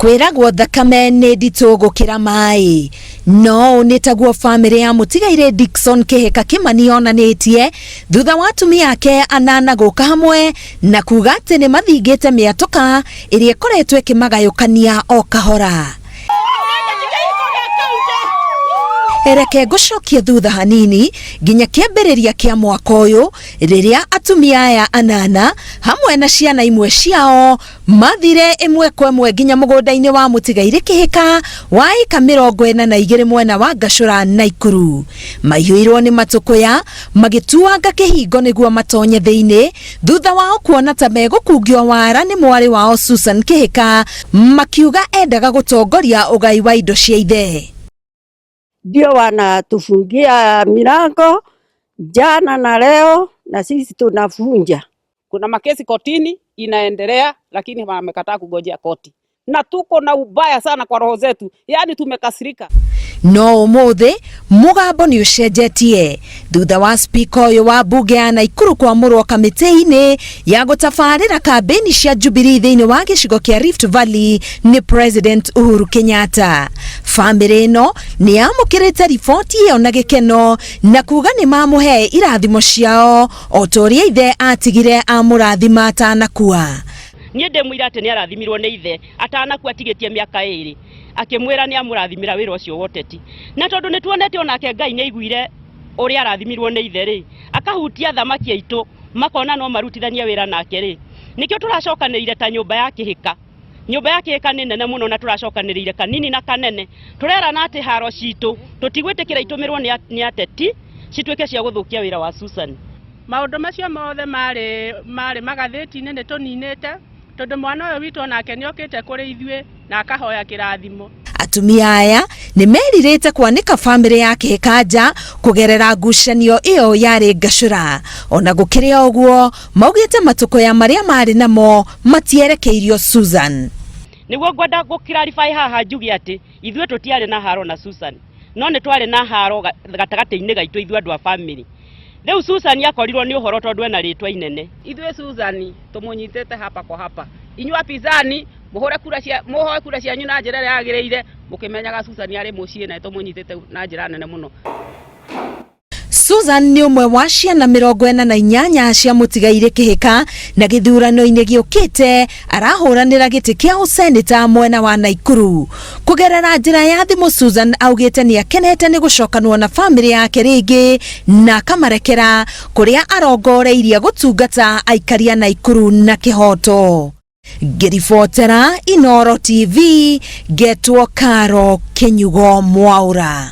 Kwĩragwo thakame nĩ nditũ gũkĩra maĩ. No ũũ nĩ taguo famĩlĩ ya mũtigairĩ Dickson Kĩhĩka Kĩmani yonanĩtie thutha wa atumia ake anana gũka hamwe na kuga atĩ nĩ mathingĩte mĩatũka ĩrĩa ĩkoretwo ĩkĩmagayũkania o kahora. Reke ngũcokie thutha hanini nginya kĩambĩrĩria kĩa mwaka ũyũ rĩrĩa atumia aya anana hamwe na ciana imwe ciao mathire ĩmwe kwa ĩmwe nginya mũgũnda-inĩ wa mũtigairĩ Kĩhĩka wa ĩka 42 mwena wa Ngacũra Naikuru. Maiyũirwo nĩ matũkũya magĩtuanga kĩhingo nĩguo matonye thĩinĩ thutha wao kuona ta megũkungio wara nĩ mwarĩ wao Susan Kĩhĩka makiuga endaga gũtongoria ũgai wa indo cia ithe. Ndio wanatufungia milango jana na leo, na sisi tunavunja. Kuna makesi kotini inaendelea, lakini wamekataa kugojea koti, na tuko na ubaya sana kwa roho zetu, yaani tumekasirika. No ũmũthĩ mũgambo nĩ ũcenjetie thutha wa spika ũyũ wa mbunge ya Naikuru kwamũrwo kamĩtĩ-inĩ ya gũtabarĩra kambĩni cia Jubilee thĩinĩ wa gĩcigo kĩa Rift Valley nĩ President Uhuru Kenyatta. Famĩlĩ ĩno nĩ yamũkĩrĩte riboti ĩyo na gĩkeno na kuga nĩ mamũhe irathimo ciao o ta ũrĩa ithe atigire amũrathima atanakua. Niĩ ndĩ mũira atĩ nĩ arathimirwo nĩ ithe atanakua atigĩtie mĩaka ĩrĩ akĩmwĩra nĩ amũrathimĩra wĩra ũcio wa ũteti, na tondũ nĩ tuonete onake Ngai nĩ aiguire ũrĩa arathimirwo nĩ ithe rĩ, akahutia athamaki aitũ makona no marutithanie wĩra nake rĩ, nĩkĩo tũracokanĩrĩire ta nyũmba ya Kĩhĩka. Nyũmba ya Kĩhĩka nĩ nene mũno na tũracokanĩrĩire kanini na kanene. Tũrerana atĩ haro citũ tũtigwĩtĩkĩra itũmĩrwo nĩ ateti cituĩke cia gũthũkia wĩra wa Susan. Maũndũ macio mothe marĩ marĩ magathĩti-inĩ nĩ tũninĩte tondũ mwana ũyũ witũ onake nĩ okĩte kũrĩ ithuĩ na akahoya kĩrathimo. Atumia aya nĩ merirĩte kwanĩka famĩlĩ ya Kĩhĩka nja kũgerera ngucanio ĩyo yarĩ ngacũra. Ona gũkĩrĩ o ũguo, maugĩte matũkũya marĩa marĩ namo matierekeirio Susan. Nĩguo ngwenda gũ clarify haha njuge atĩ ithuĩ tũtiarĩ na haro na Susan, no nĩ twarĩ na haro gatagatĩ-inĩ gaitũ ithuĩ andũ a famĩlĩ. Rĩu Susan akorirwo nĩ ũhoro tondũ ena rĩtwa inene. Ithuĩ Susan tũmũnyitĩte hapa kwa hapa. Inyuĩ apinzani mũhũre kura cia mũhoe kura cianyu na njĩra ĩrĩa yagĩrĩire mũkĩmenyaga Susan arĩ mũciĩ na tũmũnyitĩte na njĩra nene mũno. Susan nĩ ũmwe wa ciana 48 cia mũtigairĩ Kĩhĩka na gĩthurano-inĩ gĩũkĩte arahũranĩra gĩtĩ kĩa ũsenĩta mwena wa Naikuru. Kũgerera njĩra ya thimũ Susan augĩte nĩ akenete nĩ gũcokanwo na famĩlĩ yake rĩngĩ na akamarekera kũrĩa arongoreirie gũtungata aikari a Naikuru na kĩhoto. Ngĩribotera Inooro TV, ngetwo Karo Kĩnyugo Mwaũra.